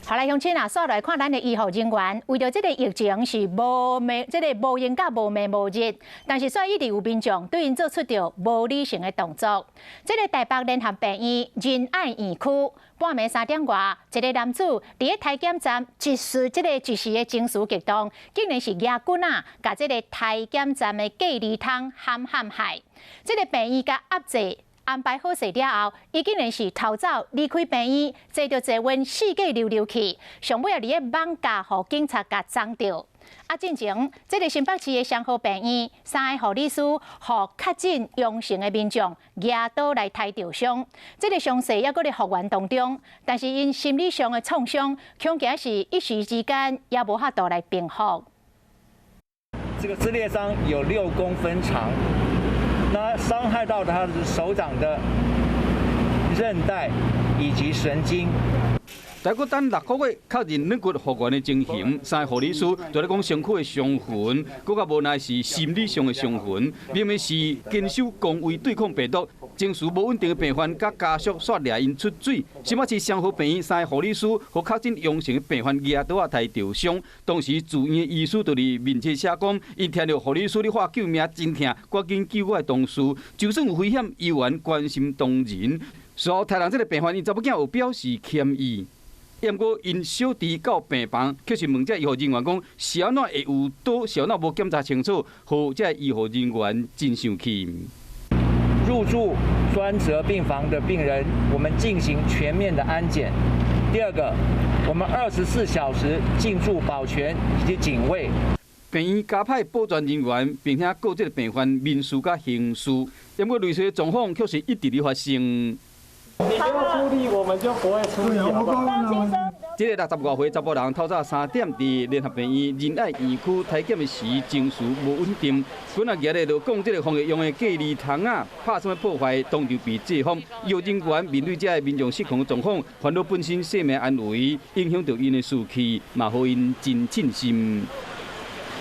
好來，鄉親啊，煞來看咱的醫護人員，為著這个疫情是無暝，這个無閒佮無暝無日，但是煞一直有民眾對𪜶做出著無理性的動作。這个台北聯合病院仁愛院區半暝3點外，一个男子佇咧體檢站一時這个一時的情緒激動，竟然是舉棍仔，共這个體檢站的隔離窗陷陷害。這个病院共壓制安排好勢了後，伊竟然是逃走離開病院，坐著捷運四界溜溜去，上尾啊佇咧艋舺予警察共摠著。啊，進前這个新北市的雙和病院，三个護理師予確診陽性的民眾舉刀來刣著傷，這个傷勢猶閣咧復原當中，但是𪜶心理上的創傷，恐驚是一時之間也無法度來平復。這個撕裂傷有6公分長。那傷害到他的手掌的韌帶以及神經。台閣等6個月確認軟骨復原的情形，三个護理師就咧講身軀的傷痕，閣較無奈是心理上的傷痕，明明是堅守崗位對抗病毒，情緒無穩定的病患佮家屬煞掠𪜶出水。新北市雙和病院三个護理師予確診陽性的病患舉刀仔刣著傷，當時住院的醫師就佇面冊寫講，𪜶聽著護理師咧喊救命真疼，趕緊救我的同事，就算有危險，依然關心同仁。事後刣人這个病患𪜶查某囝有表示歉意。毋過，𪜶小弟到病房，卻是問這醫護人員講，是按怎會有刀，是按怎無檢查清楚，予這醫護人員真生氣。入住專責病房的病人，我們進行全面的安檢。第二個，我們24小時進駐保全以及警衛。病院加派保全人員，並且告這个病患民事佮刑事。毋過類似的狀況卻是一直咧發生。你不要出力，我們就不會出力，好不好？這个60外歲查埔人透早3點佇聯合病院仁愛院區體檢的時，情緒無穩定，棍仔舉咧就講這个防疫用的隔離窗仔拍啥物破壞，當場被制服。醫護人員面對這个民眾失控的狀況，煩惱本身生命安危，影響著𪜶的士氣，嘛予𪜶真凊心。